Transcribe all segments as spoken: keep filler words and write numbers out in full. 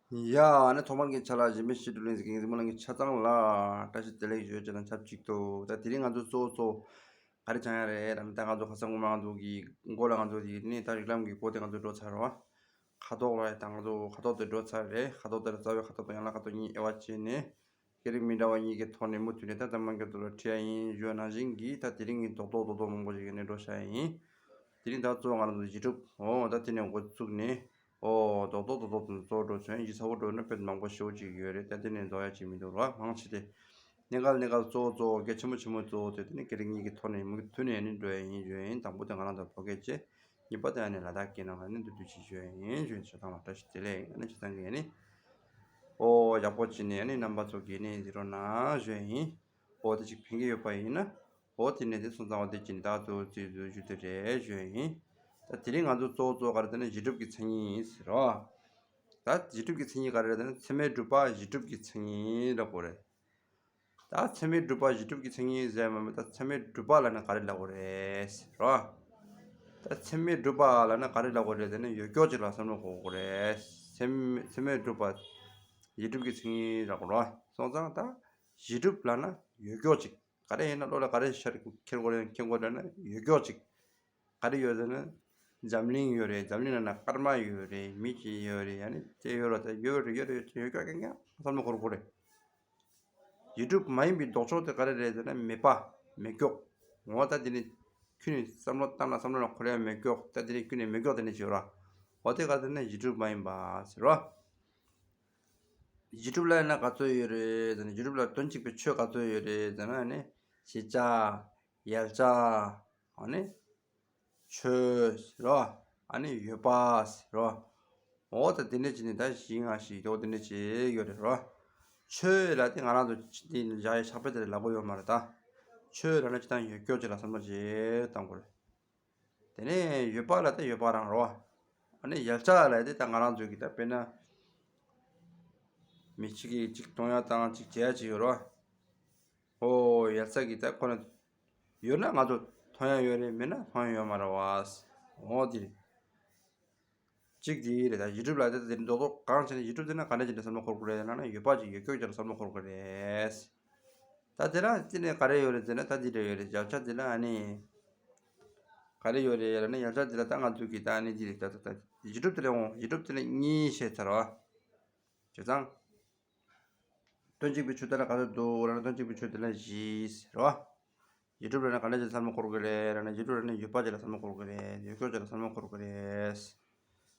ཡ་ཨ་ནི་ཐོག་མར་གྱི་ཆ་ལ་གཞན་ཕན་ཞི་ཁྲོ་གླིང་ཟེར་མཁན་གཟིགས་མོ་གླིང་གི་ཆ་ཚང་ལ་བཀྲ་ཤིས་བདེ་ལེགས་ཞུ་རྒྱུ་དང་ཆབས་ཅིག་ཏུ། ད་དེ་རིང་ང་ཚོ་གཙོ་བོ་གཙོ་བོ་ག་རེ་སྦྱང་ཡ་རེད་ལབ་ན། ད་ང་ཚོ་ཁ་སང་སྔོན་མ་ང་ཚོ་གི་མགོ་ལ་ང་ཚོ་གི་ནི་ད་རིགས་ལམ་གྱི་སྒོ་དེ་ང་ཚོ་འགྲོ་ཚར་བ། ཁ་དོག་ལ་ད་ང་ཚོ་ཁ་དོག་དེ་འགྲོ་ཚར་རེད། ཁ་དོག་དེ་ལ་རྩ་བའི་ཁ་དོག་དང་ཡན་ལག་ཁ་དོག་གཉིས་དབྱེ་བ་ཕྱེ་ནས། སྐད་རིགས་མི་འདྲ་བ་གཉིས་ཀྱི་ཐོག་ནས་མུ་མཐུད་ནས་ད་ལྟ་མང་སྐྱོ་དུ་ལ་ཁྲིད་ཡ་ཡིན་ཞུ་བ་ནང་བཞིན་གྱིས། ད་དེ་རིང་གི་རྡོག་རྡོག་རྡོག་རྡོག་མང་པོ་ཞིག་ཡིན་ནས་འགྲོ་བྱ་ཡ་ཡིན། དེ་རིང་ད་གཙོ་བོ་ང་རང་ཚོ་གཞི་གྲུབ། འོ་ད་དེ་ནས་འགོ་བཙུགས་ནས། འོ་རྡོག་རྡོག་རྡོག་རྡོག་ཏུ་གཙོ་བོ་འགྲོ་ཚུན་གཞི་ཚ་བོ་འགྲོ་ན་དཔེ་མང་པོ་ཞེ་པོ་ཅིག་ཡོད་རེད། ད་དེ་ནས་རྫོགས་ཡ་ཅིག་མི་འདུག་ར། མང་ཆེ་དེ་གནས་འགལ་གནས་འགལ་གཙོ་བོ་གཙོ་བོ་གལ་ཆེན་པོ་ཆེན་པོ་གཙོ་བོ་དེ་དེ་ནས་སྐད་རིགས་གཉིས་ཀྱི་ཐོག་ནས་མུ་མཐུད་ནས་ནི་འགྲོ་ཡ་ཡིན་ཞུ་ཡ་ཡིན། དང་པོ་དེ་ང་རང་ཚོ་བོད་སྐད་བྱས། གཉིས་པ་དེ་ཨ་ནི་ལ་དྭགས་སྐད་ནང་ལ་ནི་འདུག་འདུག་ཅིག་ཞུ་ཡ་ཡིན་ཞུ་ཡ་ཡིན། ཆ་ཚང་ལ་བཀྲ་ཤིས་བདེ་ལེགས། ཨ་ནི་ཆ་ཚང་གིས་ཨ་ནི་ཨོ་ཡག་པོ་བྱས་ནས་ཨ་ནི་རྣམ་པ་ཚོ་གིས་ནི་གཟིགས་རོགས་གནང་ཞུ་ཡ་ཡིན། ཨོ་དེ་ཅིག་ཕན་གྱི་ཡོད་པ་ཡིན་ན། ཨོ་དེ་ནས་དེ་སོང་ཙང་ཨོ་དེ་བྱས་ནས་ད་གཙོ་བོ་རྩིས་བཟོ་རྒྱུ་དེ་རེད་ཞུ་ཡ་ཡིན། ད་དེ་རིང་ང་ཚོ་གཙོ་བོ་གཙོ་བོ་ག་རེ་ཟེར་ན་གཞི་གྲུབ་ཀྱི་མཚན་ཉིད་ཟེར་རོ། ད་གཞི་གྲུབ་ཀྱི་མཚན་ཉིད་ག་རེ་ཟེར་ན་ཚད་མས་གྲུབ་པ་གཞི་གྲུབ་ཀྱི་མཚན་ཉིད་ལབ་དགོས་རེད། ད་ཚད་མས་གྲུབ་པ་གཞི་གྲུབ་ཀྱི་མཚན་ཉིད་ཟེར་མ་མེད། ད་ཚད་མས་གྲུབ་པ་ལབ་ན་ག་རེ་ལབ་དགོས་རེད་རོ། ད་ཚད་མས་གྲུབ་པ་ལབ་ན་ག་རེ་ལབ་དགོས་རེད་ཟེར་ན་ཡོད་རྒྱུ་ཅིག་ལ་བསམ་བློ་འཁོར་དགོས་རེད། ཚད་མས་ཚད་མས་གྲུབ་པ་གཞི་གྲུབ་ཀྱི་མཚན་ཉིད་ལབ་དགོས་རོ། སོང་ཙང་ད་གཞི་གྲུབ་ལབ་ན་ཡོད་རྒྱུ་ཅིག་ག་རེ་ཡིན་ན་བློ་ལ་ག་རེ་ཤར་འཁྱེར་དགོས་རེད། མཁྱེན་དགོས་རེད་ན་ཡོད་རྒྱུ་ཅིག་ག་རེ་ཡོད་ཟེར་ན། འཛམ་གླིང་ཡོད་རེད། འཛམ་གླིང་ནང་ན་སྐར་མ་ཡོད་རེད། མི་གཅིག་ཡོད་རེད། ཡ་ནི་དེ་ཡོད་རེད། ད་ཡོད་རེད། ཡོད་རེད། ཡོད་རྒྱུ་ཀྱང་ཀྱང་བསམ་བློ་འཁོར་དགོས་རེད། གཞི་གྲུབ་མ་ཡིན་པའི་ལྡོག་ཕྱོགས་དེ་ག་རེ་རེད་ཟེར་ན་མེད་པ། མེད་རྒྱུ། འོ་ད་དེ་ནི་ཁྱོད་ནི་བསམ་བློ་བཏང་ན་བསམ་བློ་ལ་འཁོར་ཡ་མེད་རྒྱུ། ད་དེ་ནི་ཁྱོད་ནི་མེད་རྒྱུ་དེ་ནི་བྱེད་ར། འོ་དེ་ག་ཟེར་ན་གཞི་གྲུབ་མ་ཡིན་པ་ཟེར་རོ། གཞི་གྲུབ་ལ་ཡིན་ན་ག་ཚོད་ཡོད་རེད་ཟེར་ན། གཞི་གྲུབ་ལ་དོན་གཅིག་པའི་ཆོས་ག་ཚོད་ཡོད་རེད་ཟེར་ན་ནི་ཤེས་བྱ། ཡལ་བྱ། ཨ་ནི་ཆོས་ཟེར་རོ། ཨ་ནི་ཡོད་པ་ཟེར་རོ། འོ་ད་དེ་འདྲ་བྱས་ནས་ད་བཞི་ལྔ་ཞིག་འོ་དེ་འདྲ་བྱས་ཡོད་རེད་རོ། ཆོས་ལ་དེ་ང་རང་ཚོ་འདི་བཞག་ཡའི་ཕྱག་དཔེ་དེ་ལ་ལབ་དགོས་ཡོད་མ་རེད་ད། ཆོས་ལབ་ན་སྤྱིར་བཏང་ཡོད་རྒྱུ་ཅིག་ལ་བསམ་བློ་ཅིག་བཏང་དགོས་རེད། དེ་ནས་ཡོད་པ་ལ་དེ་ཡོད་པ་རང་རོ། ཨ་ནི་ཡལ་བྱ་ལ་དེ་ད་ང་རང་ཚོ་གི་ད་དཔེར་ན། མི་གཅིག་གིས་གཅིག་གཏོང་ཡ་དང་གཅིག་བྱེད་ཡ་ཅིག་ཡོད་རོ། ཨོ་ཡལ་བྱ་གི་ད་ཁོ་ན་ཡོད་ན་ང་ཚོ་མཐོང་ཡ་ཡོད་རེད། མེད་ན་མཐོང་ཡ་ཡོད་མ་རེད་བ། འོ་དེ་རེད། གཅིག་དེ་རེད། ད་གཞི་གྲུབ་ལ་དེ་དེ་རྡོག་རྡོག་གང་བྱས་ན་གཞི་གྲུབ་དེ་ན་ག་འདྲ་བྱས་ནས་བསམ་བློ་འཁོར་དགོས་རེད་ལབ་ན་ཡོད་པ་ཅིག་ཡོད་རྒྱུ་ཅིག་ལ་བསམ་བློ་འཁོར་དགོས་རེད། ད་དེ་ལ་དེ་ནས་ག་རེ་ཡོད་རེད་ཟེར་ན་ད་འདི་འདྲ་ཡོད་རེད། ཡལ་བྱ་དེ་ལ་ཨ་ནི་ག་རེ་ཡོད་རེད་ལབ་ན་ཡལ་བྱ་དེ་ལ་ད་ང་ཚོ་གི་ད་ཨ་ནི་འདི་རེད། ད་ད་ད་གཞི་གྲུབ་དེ་ལ་འོང་། གཞི་གྲུབ་དེ་ལ་གཉིས་བཤད་ཚར་བ། བྱས་ཙང་། དོན་གཅིག་པའི་ཆོས་དེ་ལ་ག་ཚོད་འདུག་ལབ་ན་དོན་གཅིག་པའི་ཆོས་དེ་ལ་བཞི་ཟེར་བ། གཞི་གྲུབ་ལབ་ན་ག་འདྲ་ཅིག་བསམ་བློ་འཁོར་གི་རེད་ལབ་ན། གཞི་གྲུབ་ལབ་ན་ཡོད་པ་ཅིག་ལ་བསམ་བློ་འཁོར་གི་རེད། ཡོད་རྒྱུ་ཅིག་ལ་བསམ་བློ་འཁོར་གི་རེད།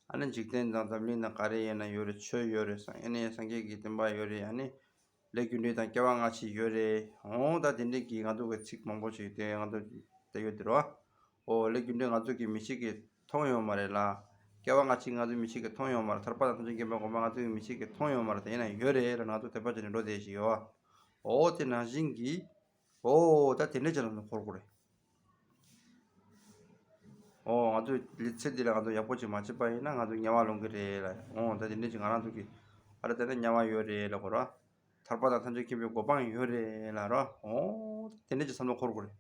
ཨ་ནི་འཇིག་རྟེན་དང་འཛམ་གླིང་དང་ག་རེ་ཡིན་ན་ཡོད་རེད། ཆོས་ཡོད་རེད། སངས་ཨ་ནི་སངས་རྒྱས་ཀྱི་བསྟན་པ་ཡོད་རེད། ཨ་ནི་ལས་རྒྱུ་འབྲས་དང་སྐྱེ་བ་སྔ་ཕྱི་ཡོད་རེད། འོ་ད་དེ་འདྲས་ཀྱི་ང་ཚོ་གི་ཚིག་མང་པོ་ཞིག་དེ་ང་ཚོ་ད་ཡོད་དེ་རོ། ཨོ་ལས་རྒྱུ་འབྲས་ང་ཚོ་གི་མི་གཅིག་གིས་མཐོང་ཡོད་མ་རེད་ལ། སྐྱེ་བ་སྔ་ཕྱི་ང་ཚོ་མི་གཅིག་གིས་མཐོང་ཡོད་མ་རེད། ཐར་པ་དང་ཐམས་ཅད་མཁྱེན་པའི་གོ་འཕང་ང་ཚོ་གི་མི་གཅིག་གིས་མཐོང་ཡོད་མ་རེད། དེ་ཡིན་ན་ཡོད་རེད་ལ་ང་ཚོ་དད་པ་བྱས་ནས་འགྲོ་བསྡད་ཞིག་ཡོད། ཨོ་དེ་ནང་བཞིན་གྱི། ཨོ་ད་དེ་འདྲས་ཅིག་ལ་འཁོར་དགོས་རེད། ཨོ་ང་ཚོས་ལི་ཚེ་འདི་ལ་ང་ཚོ་ཡག་པོ་ཅིག་མ་བྱས་པ་ཡིན་ན་ང་ཚོ་དམྱལ་བ་ལོག་གི་རེད་ལ། ཨོ་ད་དེ་འདྲས་ཅིག་ང་རང་ཚོ་གི་ཨ་ར་དེ་ན་དམྱལ་བ་ཡོད་རེད་ལ་གོ་ར། ཐར་པ་དང་ཐམས་ཅད་མཁྱེན་པའི་གོ་འཕང་ཡོད་རེད་ལ་རོ། ཨོ་དེ་འདྲ་ཅིག་བསམ་བློ་འཁོར་དགོས་རེད།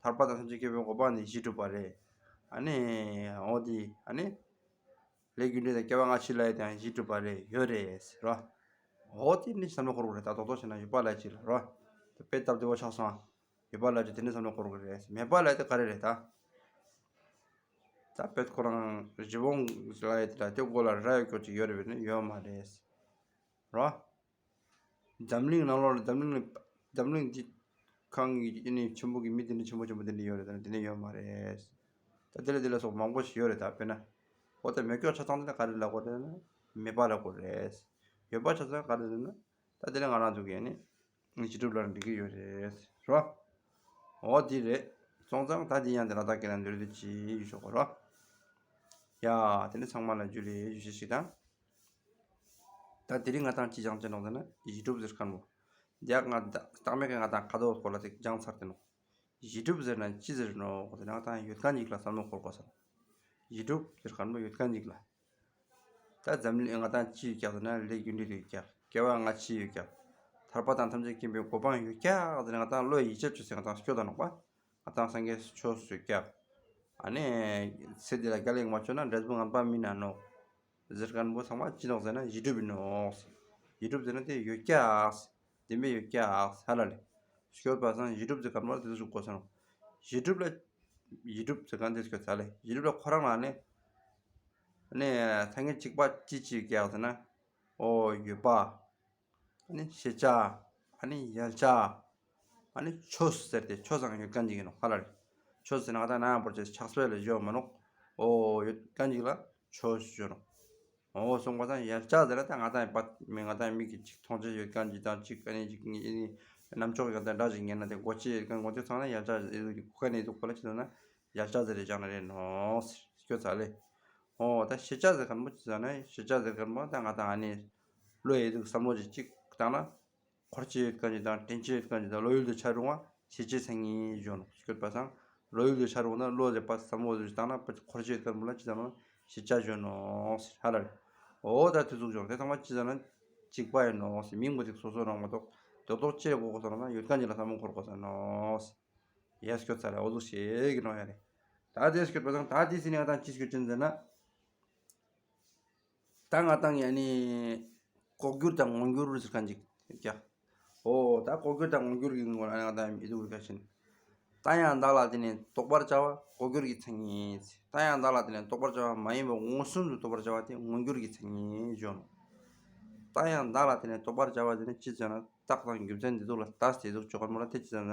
ཐར་པ་དང་ཐམས་ཅད་མཁྱེན་པའི་གོ་འཕང་ནི་གཞི་གྲུབ་པ་རེད། ཨ་ནི་ཨོ་དེ་ཨ་ནི་ལས་རྒྱུ་འབྲས་དང་སྐྱེ་བ་སྔ་ཕྱི་ལ་ཡི་དང་གཞི་གྲུབ་པ་རེད། ཡོད་རེད་ཟེར་རོ། ཨོ་དེ་འདྲ་ཅིག་བསམ་བློ་འཁོར་དགོས་རེད། ད་རྡོག་རྡོག་བྱས་ན་ཡོད་པ་ལ་ཅིག་ལ་རོ། དཔེ་སྟབས་བདེ་བོ་ཆགས་སོང་ཨ། ཡོད་པ་ལ་ཅིག་དེ་འདྲ་བསམ་བློ་འཁོར་དགོས་རེད། མེད་པ་ལ་དེ་ག་རེ་རེད་ད། ད་དཔེ་ཁོ་རང་རི་བོང་ལ་ཡི་དེ་ལ་དེ་མགོ་ལ་རྭ་ཡོད་རྒྱུ་ཅིག་ཡོད་རེད་པས་ན་ཡོད་མ་རེད་རོ། འཛམ་གླིང་ནང་ལོགས་ལ་འཛམ་གླིང་ལ་འཛམ་གླིང་འདི་ཁང་གི་ཨ་ནི་ཆེན་པོ་གི་མི་དེ་འདྲ་ཆེན་པོ་ཆེན་པོ་དེ་འདྲ་ཡོད་རེད། ད་དེ་འདྲ་ཡོད་མ་རེད། ད་དེ་ལ་དེ་ལ་སོགས་མང་པོ་ཞིག་ཡོད་རེད། ད་དཔེར་ན་འོ་ད་མེད་རྒྱུ་ཆ་ཚང་དེ་ལ་ག་རེ་ལབ་དགོས་རེད་ན་མེད་པ་ལབ་དགོས་རེད། ཡོད་པ་ཆ་ཚང་ག་རེ་རེད་ན་ད་དེ་ལ་ང་རང་ཚོ་གི་ཨ་ནི་གཞི་གྲུབ་ལབ་ན་འགྲིག་གི་ཡོད་རེད་རོ། འོ་དེ་རེད། སོང་ཙང་ད་དེ་ཡང་དེ་ལ་ད་སྐད་ལ་འདོད་རེད་ཅི་ཡོད་ཤོག་གོ་རོ། ཡ་དེ་ནི་ཚང་མ་ལ་འཇུ་ལེ་ཞུ་ཞིག་དང་། ད་དེ་རིང་ང་དང་ཅི་སྦྱང་ཅི་ནོག་ཟེར་ན་གཞི་གྲུབ་ཟེར་མཁན་པོ། འདི་ཡག་ང་ད་རྟགས་མེད་ཀྱི་ང་དང་ཁ་དོག་སྐོར་ལ་ཅིག་སྦྱང་ཚར་ཏེ་ནོག་གཞི་གྲུབ་ཟེར་ན་ཅི་ཟེར་ནོག་ཟེར་ན་ང་དང་ཡོད་མཁན་ཅིག་ལ་བསམ་བློ་འཁོར་དགོས་ཟེར། གཞི་གྲུབ་ཟེར་མཁན་པོ་ཡོད་མཁན་ཅིག་ལ། ད་འཛམ་གླིང་ང་དང་ཅི་ཡོད་ཀྱག་ཟེར་ན་ལས་རྒྱུ་འབྲས་ཡོད་ཀྱག་སྐྱེ་བ་སྔ་ཕྱི་ཡོད་ཀྱག་ཐར་པ་དང་ཐམས་ཅད་མཁྱེན་པའི་གོ་འཕང་ཡོད་ཀྱག་ཟེར་ན་ང་དང་བློ་ཡིད་ཆེས་བྱོས་ཟེར་ང་དང་སྐྱོ་ད་ནོག་པ། ང་དང་སངས་རྒྱས་ཆོས་སུ་ཀྱག་ཨ་ནི་ཚེ་འདི་ལ་དགེ་ལེགས་མ་བྱུང་ན་འབྲས་བུ་ངན་པ་སྨིན་ན་ནོག་ཟེར་མཁན་པོ་ཚང་མ་ཅི་ནོག་ཟེར་ན་གཞི་གྲུབ་ཡིན་ནོག། གཞི་གྲུབ་ཟེར་ན་དེ་ཡོད་ཀྱག། བདེན་པའི་ཡོད་ཀྱག་ཧ་ལ་ལས། སྐྱོད་པ་སང་གཞི་གྲུབ་ཟེར་མཁན་པོ་དེ་ཚོ་གོ་སོང་། གཞི་གྲུབ་ལ། གཞི་གྲུབ་ཟེར་མཁན་དེ་སྐྱོད་ཚར་ལས། གཞི་གྲུབ་ལ་ཁོ་རང་ལ་ནི། ནི་ཐ་སྙད་གཅིག་པ་ཅི་ཅི་ཡོད་ཀྱག་ཟེར་ན། ཨོ་ཡོད་པ། ཨ་ནི་ཤེས་བྱ། ཨ་ནི་ཡལ་བྱ། ཨ་ནི་ཆོས་ཟེར་ཏེ་ཆོས་སང་ཡོད་མཁན་ཅིག་ཡིན་ནོག་ཧ་ལ་ལས། ཆོས་ཟེར་ན་ང་དང་ནང་ཡང་པོ་ཆེ་ཕྱག་དཔེ་ལ་བརྗོད་མ་ནོག། ཨོ་ཡོད་མཁན་ཅིག་ལ་ཆོས་བརྗོད་ནོག། ཨོ་སོང་པ་སང་ཡལ་བྱ་ཟེར་ན་ད་ང་དང་པ་མི་ང་དང་མིག་གིས་ཅིག་མཐོང་ཆ་ཡོད་མཁན་ཅིག་དང་ཅིག་ཨ་ནི་ཅིག་ཨ་ནི་རྣམ་ཅོག་ཡོད་མཁན་འདྲ་ཞིག་ཉན་ན་དེ་མགོ་ཅི་ཡོད་མཁན་མགོ་ཅི་ཚང་ན་ཡལ་བྱ་ཡོད་ཀྱི་གོ་མཁན་ཡིན་འདུག་གོ་ལ་ཅི་ཟེར་ན་ཡལ་བྱ་ཟེར་རེ་བཞག་ན་རེད་ནོག་ཟེར་སྐྱོད་ཚར་ལས། ཨོ་ད་ཤེས་བྱ་ཟེར་མཁན་པོ་ཅི་ཟེར་ན་ཤེས་བྱ་ཟེར་མཁན་པོ་ད་ང་དང་ཨ་ནི་བློ་ཡི་དུག་བསམ་བློ་ཅིག་ཅིག་བཏང་ན། འཁོར་བཅས་ཡོད་མཁན་ཅིག་དང་དྲན་བཅས་ཡོད་མཁན་ཅིག་དང་བློ་ཡུལ་དུ་འཆར་རུང་བ་ཤེས་བྱའི་མཚན་ཉིད་བརྗོད་ནོག་སྐྱོད་པ་སང་། བློ་ཡུལ་དུ་འཆར་རུང་ན་བློ་ཟེར་པ་བསམ་བློ་ཟེར་བཏང་ན་འཁོར་བཅས་ཡོད་མཁན་པོ་ལ་ཅི་ཙམ་ཤེས་བྱ་བརྗོད་ནོག་ཟེར་ཧ་ལ་ལས། འོ་ད་དེ་ཚོ་བྱུང་དེ་ཚང་མ་ཅི་ཟེར་ན་གཅིག་པ་ཡིན་ནོག་ཟེར། མིང་པོ་དེ་སོ་སོ་རང་མ་གཏོགས་དོ་ཐོག་ཅི་རེ་གོ་དགོས་ཟེར་ན་ཡོད་མཁན་ཅིག་ལ་བསམ་བློ་འཁོར་དགོས་ཟེར་ནོག་ཟེར། ཡ་སྐྱོད་ཚར་རེ་འོ་ཟུག་ཤེས་ཀྱི་ནོག་ཡ་རེད། ད་དེ་སྐྱོད་པ་སང་ད་དེ་ཟིན་ནས་ང་དང་ཅི་སྐྱོད་ཀྱིན་ཟེར་ན། ད་ང་དང་ཡ་ནི་ལྐོག་གྱུར་དང་མངོན་གྱུར་ཟེར་མཁན་ཅིག་ཡོད་ཀྱག། ཨོ་ད་ལྐོག་གྱུར་དང་མངོན་གྱུར་གྱི་ངོ་ལ་ང་དང་ཡི་དུ་རིག་ཤིན། རྟགས་ཡང་དག་ལ་བརྟེན་ནས་རྟོགས་པར་བྱ་བ་ལྐོག་གྱུར་གྱི་མཚན་ཉིད། རྟགས་ཡང་དག་ལ་བརྟེན་ནས་རྟོགས་པར་བྱ་བ་མ་ཡིན་པ་མངོན་སུམ་དུ་རྟོགས་པར་བྱ་བ་དེ་མངོན་གྱུར་གྱི་མཚན་ཉིད་བརྗོད་ནོག། རྟགས་ཡང་དག་ལ་བརྟེན་ནས་རྟོགས་པར་བྱ་བ་དེ་ནི་ཅི་ཟེར་ན་རྟགས་དང་རྒྱུ་མཚན་འདི་དག་ལ་ལྟ་སྟེ་གཟུགས་ཆོག་གར་མོ་ལ་དེ་ཅི་ཟེར་ན་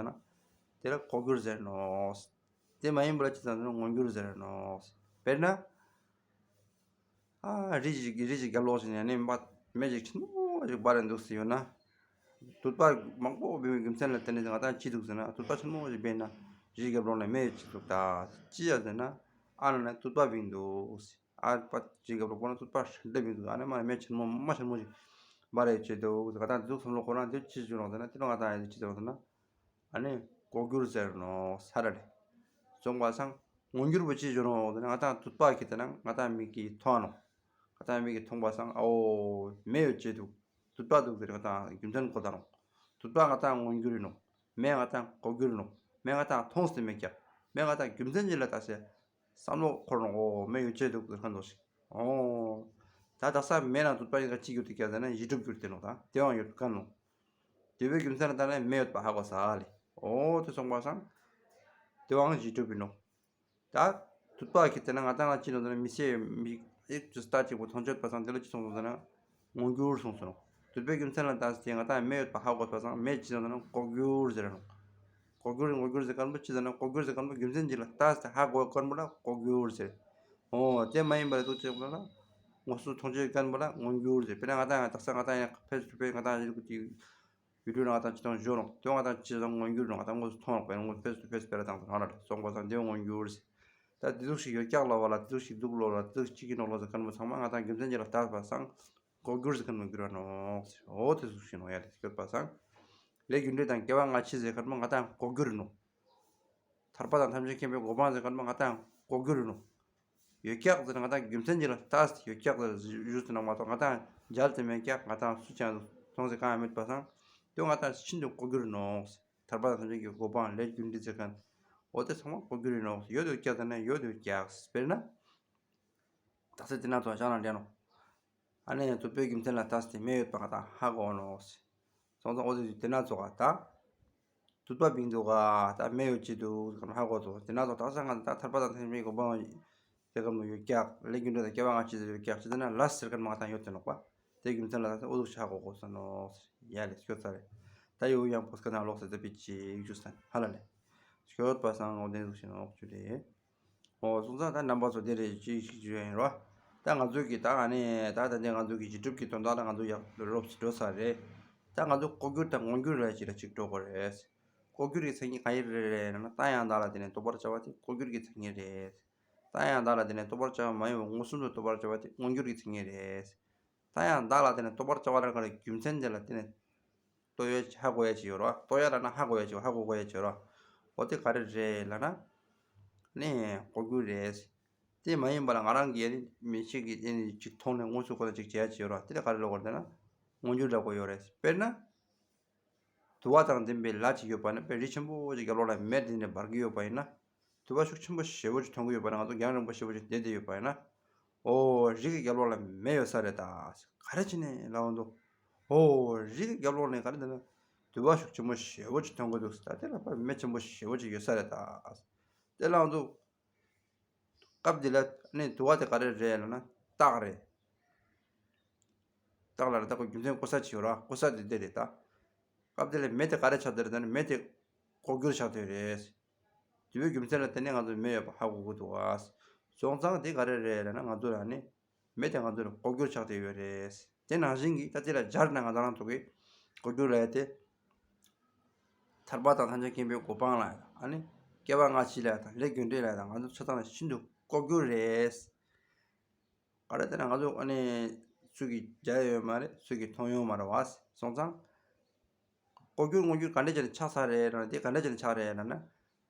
དེ་ལ་ལྐོག་གྱུར་ཟེར་ནོག། དེ་མ་ཡིན་པ་ལ་ཅི་ཟེར་ན་མངོན་གྱུར་ཟེར་ནོག། དཔེར་ན། ཨ་རི་ཞིག་རི་ཞིག་རྒྱབ་ལོགས་ཤིག་ནས་ནི་མ་མེ་ཞིག་ཆེན་མོ་ཞིག་འབར་རེ་འདུག་སེ་ཡོད་ན། དུད་པ་མང་པོ་འབེབས་པའི་རྒྱུ་མཚན་ལ་བརྟེན་ནས་ང་དང་ཅི་འདུག་ཟེར་ན་དུད་པ་ཆེན་མོ་ཞིག་འབེབས་ན་རི་རྒྱབ་ལོགས་ནས་མེ་ཅིག་འདུག་ད་ཅི་ཡ་ཟེར་ན་ཨ་ན་ནས་དུད་པ་བིང་འདུག་སེ་ཨ་པ་རི་རྒྱབ་ལོགས་པོ་ན་དུད་པ་ཧྲིལ་བིང་འདུག་ཨ་ནི་མ་མེ་ཆེན་མོ་མ་ཆེན་མོ་ཞིག་འབར་རེ་བྱེད་འདུག་ཟེར་ང་དང་འདུག་བསམ་བློ་འཁོར་ན་དེ་ཅི་བྱུང་རོགས་ཟེར་ན་དེ་ལ་ང་དང་ཡ་ཅི་ཟེར་རོགས་ཟེར་ན། ཨ་ནི་ལྐོག་གྱུར་ཟེར་ནོག་ས་ར་རེད། སོང་པ་སང་མངོན་གྱུར་པོ་ཅི་བྱུང་རོགས་ཟེར་ན་ང་དང་དུད་པ་གི་དེ་ན་ང་དང་མིག་གིས་མཐོང་ནོག། ང་དང་མིག་གིས་མཐོང་པ་སང་ཨའོ་མེ་ཡོད་ཅེས་འདུག། དུད་པ་འདུག་ཟེར་ང་དང་རྒྱུ་མཚན་གོ་ད་ནོག། དུད་པ་ང་དང་མངོན་གྱུར་ཡིན་ནོག། མེ་ང་དང་ལྐོག་གྱུར་ཡིན་ནོག། མེ་ང་དང་མཐོང་སྟེ་མེད་ཀྱག། མེ་ང་དང་རྒྱུ་མཚན་ཅི་ལ་ལྟ་སེ། བསམ་བློ་འཁོར་རུང་ཨོ་མེ་ཡོད་ཅེས་འདུག་ཟེར་མཁན་འདུག་ཞིག། ཨོ། ད་དག་ས་མེ་ནང་དུད་པ་ཡིན་ག་ཅི་གྱུར་ཏེ་ཀྱག་ཟེར་ན་གཞི་གྲུབ་གྱུར་ཏེ་ནོག་ད་དེ་བའང་ཡོད་མཁན་ནོག། དུད་པའི་རྒྱུ་མཚན་ལ་ལྟ་ན་མེ་ཡོད་པ་ཧ་གོ་ས་ལེ། ཨོ་དེ་སོང་པ་སང་། དེ་བའང་གཞི་གྲུབ་ཡིན་ནོག། ད་དུད་པ་གི་དེ་ན་ང་དང་ང་ཅི་ནོག་ཟེར་ན་མི་ཚེ་མི་ཨེག་ཅུ་སྟ་གཅིག་པོ་མཐོང་ཆོད་པ་སང་དེ་ལ་ཅི་སོང་སོང་ཟེར་ན། མངོན་གྱུར་སོང་སོང་། དུད་པའི་རྒྱུ་མཚན་ལ་ལྟ་སྟེ་ང་དང་མེ་ཡོད་པ་ཧ་གོ་བ་སང་མེ་ཅི་ཟེར་ན་ལྐོག་གྱུར་ཟེར་ར་ནོག། ལྐོག་གྱུར་ལྐོག་གྱུར་ཟེར་མཁན་པོ་ཅི་ཟེར་ན་ལྐོག་གྱུར་ཟེར་མཁན་པོ་རྒྱུ་མཚན་ཅིག་ལ་ལྟ་སྟེ་ཧ་གོ་བ་མཁན་པོ་ལ་ལྐོག་གྱུར་ཟེར། ཨོ་དེ་མ་ཡིན་པ་ལ་འདུག་ཅེས་པ་ལ། དངོས་སུ་མཐོང་ཆོས་མཁན་པོ་ལ་མངོན་གྱུར་ཟེར། དཔེར་ན་ང་དང་ཡང་དག་ས་ང་དང་ཡང་ཕེས་ཊུ་ཕེས་ང་དང་ཡང་ཡུ་ཊུབ་ནང་ང་དང་ཅི་དང་བཞོན་རོགས་དེ་ང་དང་ཅི་ཟང་མངོན་གྱུར་རོགས་ང་དང་དངོས་སུ་མཐོང་རོགས་པས་དངོས་ཕེས་ཊུ་ཕེས་སྤེལ་ར་དང་དང་ར་སོང་པ་སང་དེ་མངོན་གྱུར་ཟེར། ད་དེ་ཟུག་ཞིག་ཡོད་ཀྱག་ལ་བ་ལ་དེ་ཟུག་ཞིག་འདུག་ལོ་ལ་དེ་ཟུག་ཅིག་གི་ནོག་ལོ་ཟེར་མཁན་པོ་ཚང་མ་ང་དང་རྒྱུ་མཚན་ཅིག་ལ་ལྟ་བ་སང་། ལྐོག་གྱུར་ཟེར་མཁན་མི་འགྱུར་བ་ནོག་ཟེར། འོ་དེ་ཟུག་ཤེས་ནོག་ཡ་དེ་སྐྱོད་པ་སང་། ལས་རྒྱུ་འབྲས་དང་སྐྱེ་བ་སྔ་ཕྱི་ཟེར་མཁན་མོ་ང་དང་ལྐོག་གྱུར་ནོག། ཐར་པ་དང་ཐམས་ཅད་མཁྱེན་པའི་གོ་འཕང་ཟེར་མཁན་མོ་ང་དང་ལྐོག་གྱུར་ནོག། ཡོད་ཀྱག་ཟེར་ང་དང་རྒྱུ་མཚན་ཅིག་ལ་ལྟ་སྟེ་ཡོད་ཀྱག་ཟེར་ཞུས་ཟེར་ན་མ་གཏོགས་ང་དང་མཇལ་ཏེ་མེད་ཀྱག། ང་དང་སུ་ཀྱང་མཐོང་ཟེར་གང་ཡང་མེད་པ་སང་། དེ་ང་དང་ཤིན་ཏུ་ལྐོག་གྱུར་ནོག་ཟེར། ཐར་པ་དང་ཐམས་ཅད་ཀྱི་གོ་འཕང་ལས་རྒྱུ་འབྲས་ཟེར་མཁན། འོ་དེ་ཚང་མ་ལྐོག་གྱུར་ཡིན་ནོག་ཟེར། ཡོད་ཡོད་ཀྱག་ཟེར་ན་ཡོད་ཡོད་ཀྱག་ཟེར། དཔེར་ན། དག་ས་དེ་ན་ཚོ་ཤང་ལ་འདྲེན་ནོག། ཨ་ནི་དུད་པའི་རྒྱུ་མཚན་ལ་ལྟ་སྟེ་མེ་ཡོད་པ་ང་དང་ཧ་གོ་ནོག་ཟེར། སོང་ཙང་འོ་དེ་དེ་ན་ཚོ་ག་ད། དུད་པ་བིང་འདུག་ག་ད་མེ་ཡོད་ཅི་འདུག་ཟེར་ཧ་གོ་ཚོ་དེ་ན་ཚོ་དག་ས་ང་ད་ཐར་པ་དང་ཐམས་ཅད་མཁྱེན་པའི་གོ་འཕང་ཟེར་མཁན་མོ་ཡོད་ཀྱག། ལས་རྒྱུ་འབྲས་དང་སྐྱེ་བ་སྔ་ཕྱི་ཟེར་ཡོད་ཀྱག་ཅི་ཟེར་ན་ལ་ཟེར་མཁན་མོ་ང་དང་ཡོད་དེ་ནོག་པ། དེ་རྒྱུ་མཚན་ལ་ད་འོ་ཟུག་ཧ་གོ་གོ་ས་ནོག་ཟེར། ཡ་ལེ་སྐྱོད་ཚར་རེད། ད་ཡོ་ཡང་པོ་སྐད་ནང་ལོག་ཟེར་ཏེ་པི་ཅིག་ཞུ་ས་ཧ་ལ་ལེ། སྐྱོད་པ་སང་འོ་དེ་ཟུག་ཤེས་ནོག་ཅུ་རེད། ཨོ་སོང་ཙང་ད་རྣམ་པ་ཚོ་དེ་རེད་ཅིག་ཞིག་བརྗོད་ཡིན་རོ། ད་ང་ཚོའི་གི་ད་ཨ་ནི་ད་ད་ལྟ་ང་ཚོའི་གི་རྗེས་གྲུབ་ཀྱི་དོན་དག་ལ་ང་ཚོ་ཡག་རོབ་ཙམ་འགྲོ་ས་རེད། ད་ང་ཚོ་ལྐོག་གྱུར་དང་མངོན་གྱུར་ལ་ཅིག་ལ་ཅིག་འགྲོ་དགོས་རེད། ལྐོག་གྱུར་གྱི་མཚན་ཉིད་གང་ཡིན་རེད་རེད་ན་རྟགས་ཡང་དག་ལ་བརྟེན་ནས་རྟོགས་པར་བྱ་བ་དེ་ལྐོག་གྱུར་གྱི་མཚན་ཉིད་རེད། རྟགས་ཡང་དག་ལ་བརྟེན་ནས་རྟོགས་པར་བྱ་བ་མ་ཡིན་པ་མངོན་སུམ་དུ་རྟོགས་པར་བྱ་བ་དེ་མངོན་གྱུར་གྱི་མཚན་ཉིད་རེད། རྟགས་ཡང་དག་ལ་བརྟེན་ནས་རྟོགས་པར་བྱ་བ་རང་གི་རྒྱུ་མཚན་དེ་ལ་བརྟེན་ནས། རྟོགས་ཡ་ཧ་གོ་ཡ་ཅིག་ཡོད་རོ། རྟོགས་ཡ་ལ་ན་ཧ་གོ་ཡ་ཅིག་ཧ་གོ་གོ་ཡ་ཅིག་ཡོད་རོ། འོ་དེ་ག་རེ་རེད་ལ་ན། ནི་ལྐོག་གྱུར་རེད། དེ་མ་ཡིན་པ་ལ་ང་རང་གི་ཡ་ནི་མི་ཤེས་ཀྱི་ཡ་ནི་ཅིག་མཐོང་ནས་དངོས་སུ་ཁོ་ན་ཅིག་བྱེད་ཡ་ཅིག་ཡོད་རོ། དེ་ལ་ག་རེ་ལབ་དགོས་རེད་ན། མངོན་གྱུར་ལབ་དགོས་ཡོད་རེད། དཔེར་ན། དུ་བ་དང་ལྡན་པའི་ལ་ཅིག་ཡོད་པ་ན་དཔེ་རི་ཆེན་པོ་ཅིག་རྒྱབ་ལོགས་ལ་མེ་དེ་ནས་འབར་གྱི་ཡོད་པ་ཡིན་ན། དུ་བ་ཤུགས་ཆེན་པོ་ཞེ་པོ་ཅིག་ཐོན་གྱི་ཡོད་པ་ན་ང་ཚོ་རྒྱང་རིང་པོ་ཞེ་པོ་ཅིག་བསྡད་བསྡད་ཡོད་པ་ཡིན་ན། ཨོ་རི་གི་རྒྱབ་ལོགས་ལ་མེ་ཡོད་ས་རེད་ད། ག་རེ་བྱས་ནས་ལབ་འདུག་ཨོ་རི་གི་རྒྱབ་ལོགས་ནས་ག་རེ་འདུག་ན། དུ་བ་ཤུགས་ཆེན་པོ་ཞེ་པོ་ཅིག་ཐོན་གྱི་འདུག་ད་དེ་ལ་ཕར་མེ་ཆེན་པོ་ཞེ་པོ་ཅིག་ཡོད་ས་རེད་ད། དེ་ལབ་འདུག་སྐབས་འདི་ལ་ནི་དུ་བ་དེ་ག་རེ་རེད་ལབ་ན་སྟག་རེད། སྟག་ལ་རེད་ད། ཁོ་རྒྱུ་མཚན་གོ་ས་ཅིག་ཡོད་ར། གོ་ས་དེ་འདི་རེད་ད། སྐབས་དེ་ལ་མེ་དེ་ག་རེ་ཆགས་བསྡད་རེད་ད་ནི་མེ་དེ་ལྐོག་གྱུར་ཆགས་བསྡད་རེད། དུ་བའི་རྒྱུ་མཚན་ལ་བརྟེན་ནས་ང་ཚོ་མེ་ཡོད་པ་ཧ་གོ་གི་འདུག་ཨ། སོང་ཙང་དེ་ག་རེ་རེད་ལབ་ན་ང་ཚོ་ལ་ནི་མེ་དེ་ང་ཚོ་ལ་ལྐོག་གྱུར་ཆགས་བསྡད་ཡོད་རེད། དེ་ནང་བཞིན་གྱི་ད་དེ་ལ་སྦྱར་ན་ང་ཚོ་རང་ཚོ་གི་ལྐོག་གྱུར་ལབ་ཡ་དེ། ཐར་པ་དང་ཐམས་ཅད་མཁྱེན་པའི་གོ་འཕང་ལ་ཨ་ནི་སྐྱེ་བ་སྔ་ཕྱི་ལ་དང་ལས་རྒྱུ་འབྲས་ལ་དང་ང་ཚོ་ཆ་ཚང་ལ་ཤིན་ཏུ་ལྐོག་གྱུར་རེད། ག་རེ་ཟེར་ན་ང་ཚོ་ཨ་ནི་སུ་གིས་མཇལ་ཡོད་མ་རེད། སུ་གིས་མཐོང་ཡོད་མ་རེད་བ། སོང་ཙང་ལྐོག་གྱུར་མངོན་གྱུར་ག་འདྲ་བྱས་ནས་ཆགས་ཚར་རེད་ལབ་ན་དེ་ག་འདྲ་བྱས་ནས་ཆགས་རེད་ལབ་ན།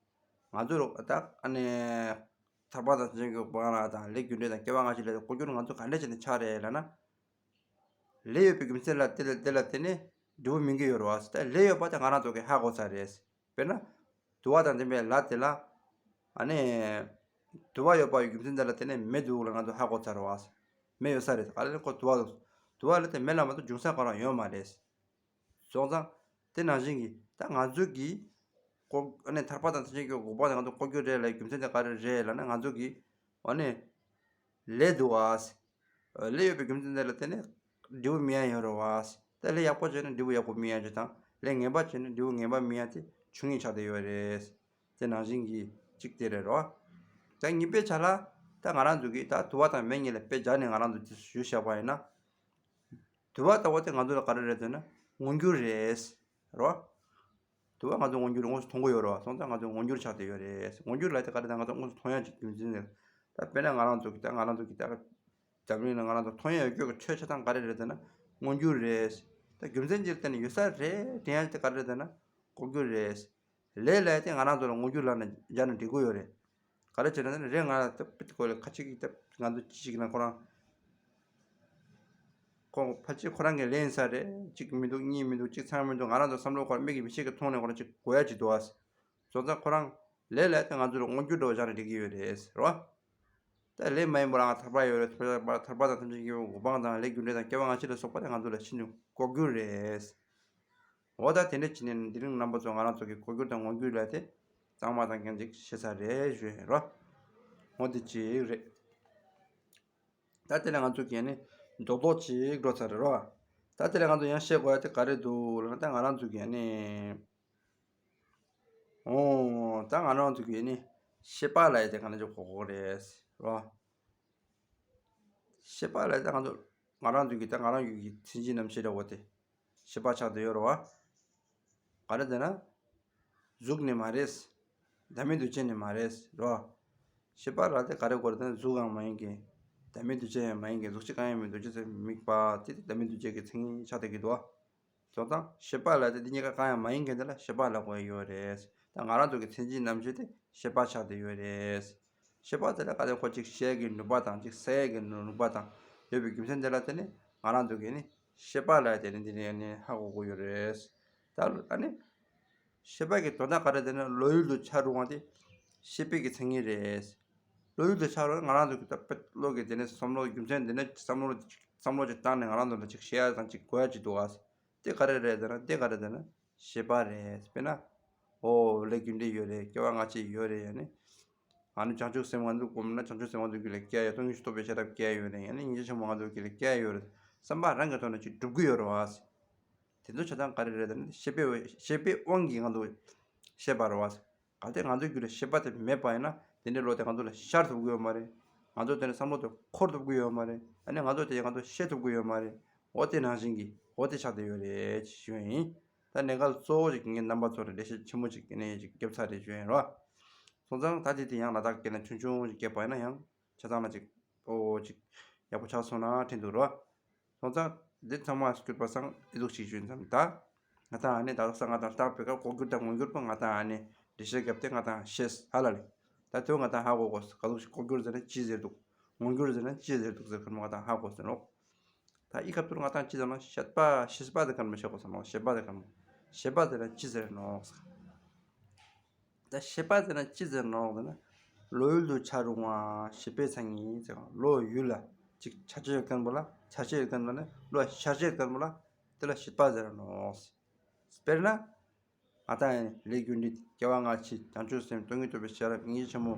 ང་ཚོ་ལ་ད་ཨ་ནི་ཐར་པ་དང་ཐམས་ཅད་མཁྱེན་པའི་གོ་འཕང་ལ་དང་ལས་རྒྱུ་འབྲས་དང་སྐྱེ་བ་སྔ་ཕྱི་ལ་ལྐོག་གྱུར་ང་ཚོ་ག་འདྲ་བྱས་ནས་ཆགས་རེད་ལབ་ན། ལས་ཡོད་པའི་རྒྱུ་མཚན་ལ་དེ་ལ་དེ་ལ་བརྟེན་ནས་འབྲས་བུ་སྨིན་གྱི་ཡོད་རེད་བ། ད་ལས་ཡོད་པ་དེ་ང་རང་ཚོ་གིས་ཧ་གོ་ཚར་རེད། དཔེར་ན། དུ་བ་དང་ལྡན་པའི་ལ་དེ་ལ། ཨ་ནི། དུ་བ་ཡོད་པ་ཡི་རྒྱུ་མཚན་དེ་ལ་བརྟེན་ནས་མེ་འདུག་ལ་ང་ཚོ་ཧ་གོ་ཚར་བ། མེ་ཡོད་ས་རེད། ག་རེ་ཁོ་དུ་བ་འདུག་དུ་བ་ལ་དེ་མེ་ལ་མ་གཏོགས་འབྱུང་ས་ཁོ་རང་ཡོད་མ་རེད། སོང་ཙང་། དེ་ནང་བཞིན་གྱི་ད་ང་ཚོ་གིས། ལྐོག་ཨ་ནི་ཐར་པ་དང་ཐམས་ཅད་མཁྱེན་པའི་གོ་འཕང་དེ་ང་ཚོ་ལྐོག་གྱུར་རེད་ལ་རྒྱུ་མཚན་དེ་ག་རེ་རེད་ལབ་ན་ང་ཚོ་གིས། ཨ་ནི། ལས་འདུག་བ། ལས་ཡོད་པའི་རྒྱུ་མཚན་དེ་ལ་བརྟེན་ནས་འབྲས་བུ་སྨིན་ཡ་ཡོད་རེད་བ། ད་ལས་ཡག་པོ་བྱས་ན་འབྲས་བུ་ཡག་པོ་སྨིན་ཡ་ཅིག་དང་ལས་ངན་པ་བྱས་ན་འབྲས་བུ་ངན་པ་སྨིན་ཡ་དེ་ཆོས་ཉིད་ཆགས་བསྡད་ཡོད་རེད། དེ་ནང་བཞིན་གྱི་གཅིག་དེ་རེད་རོ། ད་གཉིས་པའི་ཆ་ལ་ད་ང་རང་ཚོ་གིས་ད་དུ་བ་དང་མེ་གཉིས་ལ་དཔེ་སྦྱར་ནས་ང་རང་ཚོ་དེ་ཞུས་བཞག་པ་ཡིན་ན། དུ་བ་ལྟ་བུ་དེ་ང་ཚོ་ལ་ག་རེ་རེད་ཟེར་ན་མངོན་གྱུར་རེད། རོ། དུ་བ་ང་ཚོ་མངོན་གྱུར་དངོས་སུ་མཐོང་གི་ཡོད་རེད་བ། སོང་ཙང་ང་ཚོ་མངོན་གྱུར་ཆགས་བསྡད་ཡོད་རེད། མངོན་གྱུར་ལ་དེ་ག་རེ་ད་ང་ཚོ་དངོས་སུ་མཐོང་ཡ་ཅིག་རྒྱུ་མཚན་རེད། ད་དཔེར་ན་ང་རང་ཚོ་གི་ད་ང་རང་ཚོ་གི་ད་འཛམ་གླིང་ལ་ང་རང་ཚོ་མཐོང་ཡ་ཡོད་རྒྱུ་གི་ཆོས་ཆ་ཚང་ག་རེ་རེད་ཟེར་ན་མངོན་གྱུར་རེད། ད་རྒྱུ་མཚན་ཅིག་ལ་བརྟེན་ནས་ཡོད་ས་རེད་དྲན་ཡ་དེ་ག་རེ་རེད་ཟེར་ན་ལྐོག་གྱུར་རེད། ལས་ལ་དེ་ང་རང་ཚོ་ལ་མངོན་གྱུར་ལབ་ནས་སྦྱར་ན་འགྲིག་གི་ཡོད་རེད། ག་རེ་བྱས་ན་རེད་ང་ལ་ད་པིད་ཁོ་ལ་ཁ་ཅིག་གིས་ད་ང་ཚོ་ཅི་ཞིག་ན་ཁོ་རང་། ཁོ་ཕལ་ཆེར་ཁོ་རང་གི་ལས་ཡིན་ས་རེད། གཅིག་མི་འདུག་གཉིས་མི་འདུག་གཅིག་ཚང་མི་འདུག་ང་རང་ཚོ་བསམ་བློ་ཁོ་རང་མིག་གིས་མི་ཤེས་ཀྱི་མཐོང་ནས་ཁོ་རང་ཅིག་གོ་ཡ་ཅིག་འདུག་ཨ། སོང་ཙང་ཁོ་རང་ལས་ལ་དེ་ང་ཚོ་ལ་མངོན་གྱུར་འདྲ་བོ་བཞག་ནས་འགྲིག་གི་ཡོད་རེད་ཟེར་བ། ད་ལས་མ་ཡིན་པ་ལ་ང་ཐར་པ་ཡོད་རེད། ཐར་པ་ཐར་པ་དང་ཐམས་ཅད་མཁྱེན་པའི་གོ་འཕང་དང་ལས་རྒྱུ་འབྲས་དང་སྐྱེ་བ་སྔ་ཕྱི་ལ་སོགས་པ་དེ་ང་ཚོ་ལ་ཤིན་ཏུ་ལྐོག་གྱུར་རེད། འོ་ད་དེ་འདྲ་བྱས་ནས་འདི་རིང་རྣམ་པ་ཚོ་ང་རང་ཚོ་གི་ལྐོག་གྱུར་དང་མངོན་གྱུར་ལབ་དེ་གཙང་མ་དང་ལྡན་ཅིག་ཤེས་ཚར་རེད་ཞུ་ཡིན་རོ། འོ་དེ་ཅིག་རེད། ད་དེ་ལ་ང་ཚོ་གི་ནི་རྡོག་རྡོག་ཅིག་འགྲོ་ཚར་རེད་རོ། ད་དེ་ལ་ང་ཚོ་ཡང་བཤད་དགོས་ཡ་དེ་ག་རེ་འདུག་ལབ་ན་ད་ང་རང་ཚོ་གི་ནི། ཨོ། ད་ང་རང་ཚོ་གི་ནི་ཤེས་པ་ལབ་ཡ་དེ་ག་འདྲ་ཅིག་གོ་དགོས་རེད་རོ། ཤེས་པ་ལ་ད་ང་ཚོ་ང་རང་ཚོ་གི་ད་ང་རང་ཡུལ་གྱི་མཚན་གཞི་རྣམ་བཤད་འདྲ་བོ་དེ་ཤེས་པ་ཆགས་བསྡད་ཡོད་རེད་བ། ག་རེ་ཟེར་ན། གཟུགས་ནི་མ་རེད། བདག་མེད་འདུ་བྱེད་ནི་མ་རེད་རོ། ཤེས་པ་ལ་དེ་ག་རེ་དགོས་རེད་ཟེར་ན་གཟུགས་ཡང་མ་ཡིན་གྱི། བདག་མེད་འདུ་བྱེད་ཡང་མ་ཡིན་གྱི་གཟུགས་ཕྱི་གང་ཡང་མིན་འདུ་བྱེད་ཟེར་དམིགས་པ་དེ་དེ་བདག་མེད་འདུ་བྱེད་ཀྱི་མཚན་ཉིད་ཆགས་བསྡད་ཀྱི་འདུག་བ། སོང་ཙང་ཤེས་པ་ལ་དེ་འདི་གཉིས་ཀ་གང་ཡང་མ་ཡིན་མཁན་དེ་ལ་ཤེས་པ་ལབ་དགོས་ཡོད་རེད། ད་ང་རང་ཚོ་གི་མཚན་གཞི་རྣམ་བཤད་དེ་ཤེས་པ་ཆགས་བསྡད་ཡོད་རེད། ཤེས་པ་དེ་ལ་ག་དེ་ཁོ་ཅིག་བཤད་ཀྱི་ནུས་པ་དང་ཅིག་ཟེར་ཡ་གི་ནུས་པ་དང་ཡོད་པའི་རྒྱུ་མཚན་དེ་ལ་བརྟེན་ནས་ང་རང་ཚོ་གི་ནི་ཤེས་པ་ལབ་དེ་ནི་འདི་ནས་ནི་ཧ་གོ་གི་ཡོད་རེད། ད་ཨ་ནི་ཤེས་པ་གི་དོན་དག་ག་རེ་ཟེར་ན་བློ་ཡུལ་དུ་འཆར་རུང་བ་དེ་ཤེས་པའི་གི་མཚན་ཉིད་རེད། བློ་ཡུལ་དུ་འཆར་རུང་ང་རང་ཚོ་གི་ད་དཔེ་བློ་གི་དེ་ནས་བསམ་བློ་རྒྱུ་མཚན་དེ་ནས་བསམ་བློ་བསམ་བློ་ཅིག་བཏང་ནས་ང་རང་ཚོ་ལ་ཅིག་བཤད་ཡ་དང་ཅིག་གོ་ཡ་ཅིག་འདུག་ཨ། དེ་ག་རེ་རེད་ཟེར་ན་དེ་ག་རེ་ཟེར་ན་ཤེས་པ་རེད། དཔེར་ན། ཨོ་ལས་རྒྱུ་འབྲས་ཡོད་རེད། སྐྱེ་བ་སྔ་ཕྱི་ཡོད་རེད། ཡ་ནི། ཨ་ནི་བྱང་ཆུབ་སེམས་ང་ཚོ་སྒོམ་ན་བྱང་ཆུབ་སེམས་ང་ཚོ་རྒྱུད་ལ་སྐྱེ་ཡ་ཡོད། སྟོང་ཉིད་ཤེས་རྟོགས་པའི་ཤེས་རབ་སྐྱེ་ཡ་ཡོད་རེད། ཡ་ནི་སྙིང་རྗེ་ཆེན་པོ་ང་ཚོ་རྒྱུད་ལ་སྐྱེ་ཡ་ཡོད་རེད། བསམ་པ་རང་གི་ཐོག་ནས་ཅིག་འགྲུབ་ཀྱི་ཡོད་རེད་བ། དེ་ཚོ་ཆ་ཚང་ག་རེ་རེད་ཟེར་ན་ཤེས་པའི་ཤེས་པའི་དབང་གིས་ང་ཚོ་ཤེས་པ་རེད་བ། གལ་ཏེ་ང་ཚོའི་རྒྱུད་ལ་ཤེས་པ་དེ་མེད་པ་ཡིན་ན་དེ་འདྲའི་བློ་དེ་ང་ཚོ་ལ་ཤར་ཐུབ་ཀྱི་ཡོད་མ་རེད། ང་ཚོ་དེ་ནས་བསམ་བློ་དེ་འཁོར་ཐུབ་ཀྱི་ཡོད་མ་རེད། ཨ་ནི་ང་ཚོ་དེ་ང་ཚོ་ཤེས་ཐུབ་ཀྱི་ཡོད་མ་རེད། འོ་དེ་ནང་བཞིན་གྱི་འོ་དེ་ཆགས་བསྡད་ཡོད་རེད་ཞུ་ཡིན། ད་གནད་འགག་གཙོ་བོ་ཞིག་ངས་རྣམ་པ་ཚོ་ལ་འགྲེལ་བཤད་ཆེན་མོ་ཞིག་ནས་ཞིག་བརྒྱབ་ཚར་རེད་ཞུ་ཡིན་རོ། སོང་ཙང་ད་དེ་དེ་ཡང་ལ་དྭགས་སྐད་ནང་ཆུང་ཆུང་ཞིག་བརྒྱབ་པ་ཡིན་ན་ཡང་ཆ་ཚང་ལ་ཅིག་ཨོ་ཅིག་ཡག་པོ་ཆགས་སོང་ན་དྲན་འདུག་རོ། སོང་ཙང་འདི་ཚང་མ་སྐྱོར་པ་སང་ཨི་ཟུག་ཞིག་ཞུ་ཙམ་ད། ང་ཏང་ཨ་ནི་ད་ལྟ་ས་ང་ཏང་ལྟག་པའི་ཀ་ལྐོག་གྱུར་དང་མངོན་གྱུར་པོ་ང་ཏང་ཨ་ནི་འགྲེལ་བཤད་བརྒྱབ་སྟེ་ང་ཏང་ཤེས་ཧ་ལ་ལེ། ད་དེ་ང་ཏང་ཧ་གོ་གོ་ག་ཟུག་ཞིག་ལྐོག་གྱུར་ཟེར་ན་ཅི་ཟེར་འདུག་མངོན་གྱུར་ཟེར་ན་ཅི་ཟེར་འདུག་ཟེར་ཁར་ང་ཏང་ཧ་གོ་ཟེར་ནོག་ད་ཨི་ཁ་ཐུར་ང་ཏང་ཅི་ཟེར་ན་ཤེས་པ་ཤེས་པ་དེ་ཁར་མ་ཤེས་གོ་ཟེར་ནོག་ཤེས་པ་དེ་ཁར་མ་ཤེས་པ་ཟེར་ན་ཅི་ཟེར་ནོག་ད་ཤེས་པ་ཟེར་ན་ཅི་ཟེར་ནོག་ཟེར་ན། བློ་ཡུལ་དུ་འཆར་རུང་བ་ཞེས་པའི་མཚན་ཉིད་ཟེར། བློ་ཡུལ་ལ་ཅིག་འཆར་བྱེད་ཡོད་མཁན་པོ་ལ། འཆར་བྱེད་ཡོད་མཁན་པོ་ནི་བློ་འཆར་བྱེད་ཡོད་མཁན་པོ་ལ་དེ་ལ་ཤེས་པ་ཟེར་ནོ། དཔེར་ན། ང་དང་ལས་རྒྱུ་འབྲས་སྐྱེ་བ་སྔ་ཕྱི་བྱང་ཆུབ་སེམས་སྟོང་ཉིད་རྟོགས་པའི་ཤེས་རབ་སྙིང་རྗེ་ཆེན་མོ་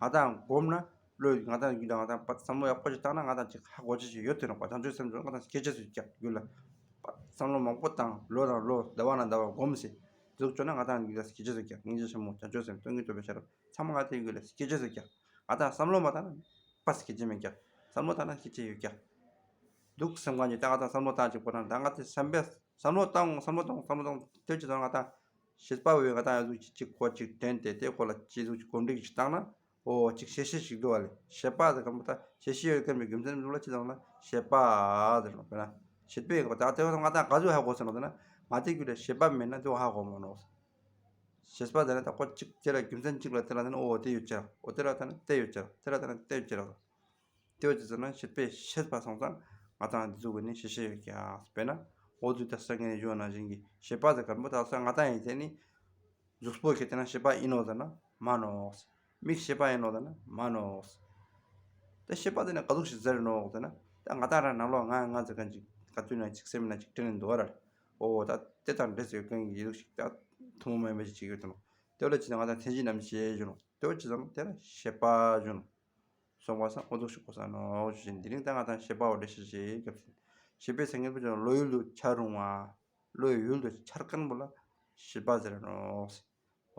ང་དང་སྒོམ་ན། བློས་ང་དང་རྒྱུད་ལ་ང་དང་བསམ་བློ་ཡག་པོ་ཞིག་བཏང་ན་ང་དང་ཅིག་ཧ་གོ་ཅི་ཞིག་ཡོད་དེ་ནོ། བྱང་ཆུབ་སེམས་ཚོ་ང་དང་སྐྱེ་ཅི་ཞིག་ཀྱང་རྒྱུད་ལ་བསམ་བློ་མང་པོ་བཏང་། ལོ་དང་ལོ་ཟླ་བ་ན་ཟླ་བ་སྒོམ་ཟེར་འཛུགས་བཅོ་ན་ང་དང་རྒྱུད་ལ་སྐྱེ་ཅི་ཞིག་ཀྱང་སྙིང་རྗེ་ཆེན་མོ་བྱང་ཆུབ་སེམས་སྟོང་ཉིད་རྟོགས་པའི་ཤེས་རབ་ཚང་མ་ང་དང་རྒྱུད་ལ་སྐྱེ་ཅི་ཞིག་ཀྱང་ང་དང་བསམ་བློ་མ་བཏང་ན་པ་སྐྱེ་ཅི་མེད་ཀྱང་བསམ་བློ་བཏང་ན་སྐྱེ་ཅི་ཡོད་ཀྱང་འདུག་སེམས་ཁམས་ཀྱི་ད་ང་དང་བསམ་བློ་བཏང་ཅིག་པོ་ན་ད་ང་དེ་བསམ་པས་བསམ་བློ་བཏང་བསམ་བློ་བཏང་བསམ་བློ་བཏང་དེ་ཅི་ཙང་ང་དང་ཤེས་པ་བས་ང་དང་ཡ་ཟུག་ཅིག་ཅིག་གོ་ཅིག་དྲན་ཏེ་དེ་གོ་ལ་ཅི་ཟུག་ཅིག་གོམས་འདྲིས་ཅིག་བཏང་ན། ཨོ་ཅིག་ཤེས་ཤེས་ཤིག་འདུག་བ་ལེ། ཤེས་པ་ཟེར་གམ་ད་ཤེས་ཤེས་ཡོད་གམ་པའི་རྒྱུ་མཚན་འདུག་ལ་ཅི་ཙང་ལ་ཤེས་པ་ཟེར་ནོ། དཔེར་ན་ཤེས་པའི་གོ་ད་དེ་ང་དང་ག་ཟུག་ཧ་གོ་ཟེར་ནོ་ཟེར་ན་ང་དེ་རྒྱུད་ལ་ཤེས་པ་མེད་ན་དེ་ཧ་གོ་མ་ནོ། ཤེས་པ་ཟེར་ན་ད་གོ་ཅིག་དེ་ལ་རྒྱུ་མཚན་ཅིག་ལ་དེ་ལ་ཟེར་ན་ཨོ་དེ་ཡོད་ཅེ་ར། ཨོ་དེ་ལ་ད་ན་དེ་ཡོད་ཅེ་ར། དེ་ལ་ད་ན་དེ་ཡོད་ཅེ་ར། དེ་བ་ཅི་ཟེར་ན་ཤེས་པས་ཤེས་པ་སོང་ཙང་ང་དང་འདི་ཚོ་གི་ནི་ཤེས་ཤེས་ཡོད་ཀྱང་། དཔེར་ན་འོ་དུ་ད་སང་ངས་ཡོད་ན་བཞིན་གྱི་ཤེས་པ་ཟེར་གར་འབུ་ད་སང་ང་དང་ཡིན་དེ་ནི་གཟུགས་པོ་གི་དེ་ན་ཤེས་པ་ཡིན་ནོ་ཟེར་ན་མ་ནོག། མིག་ཤེས་པ་ཡིན་ནོ་ཟེར་ན་མ་ནོག། ད་ཤེས་པ་དེ་ནི་ག་ཟུག་ཞིག་ཟེར་ནོག་ཟེར་ན་ད་ང་དང་ར་ནང་ལོགས་ང་ང་ཟེར་མཁན་ཅིག་ག་དུས་ན་ཅིག་སེམས་ན་ཅིག་དྲན་འདུག་ར། ཨོ་ད་དེ་དང་འབྲེལ་ཡོད་མཁན་གྱི་ཡིད་ལུགས་ཤིག་ད་ཐུན་མོང་མ་ཡིན་པ་ཅིག་ཅིག་ཡོད་དམ། དེ་བ་ལ་ཅི་ན་ང་དང་མཚན་གཞི་རྣམ་བཤད་ཞུ་ནོ། དེ་བ་ཅི་ཙམ་དེ་ལ་ཤེས་པ་ཞུ་ནོ། སོང་བ་སང་འོ་འདུག་ཤོག་གོ་ས་ནོ་ཞུ་བཞིན་འདི་རིང་ད་ང་དང་ཤེས་པའོ་འགྲེལ་བཤད་བྱེད་སྐབས་སུ་ཤེས་པའི་སེང་གེ་པོ་ཅོག་བློ་ཡུལ་དུ་འཆར་རུང་བ། བློའི་ཡུལ་དུ་འཆར་མཁན་པོ་ལ་ཤེས་པ་ཟེར་ནོ།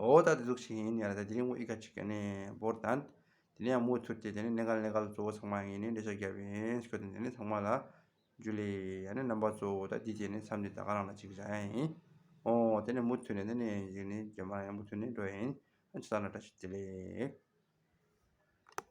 འོ་ད་འདི་འདུག་ཞིག་ཡིན་ཡ་ལ་ད་འདི་རིང་འོ་ཨི་ཀ་ཅིག་ག་ནས་བོར་དང་། དེ་ནས་ཡང་མུ་མཐུད་དེ་དེ་ནས་གནས་ག་གནས་ག་ལ་གཙོ་བོ་ཚང་མ་ཡིན་ནས་འགྲེལ་བཤད་རྒྱབ་ཡིན་ཞུ་དེ་འདི་ནས་ཚང་མ་ལ་འཇུ་ལེ། ཡ་ནས་རྣམ་པ་གཙོ་བོ་ད་འདི་དེ་ནས་མཚམས་འདི་ད་ག་རང་ལ་ཅིག་བཞག་ཡ་ཡིན། འོ་དེ་ནས་མུ་མཐུད་ནས་དེ་ནས་ཡིན་ནས་རྒྱབ་མ་ཡང་མུ་མཐུད་ནས་འགྲོ་ཡ་ཡིན། ཨ་ཅི་ད་ན་བཀྲ་ཤིས་བདེ་ལེགས།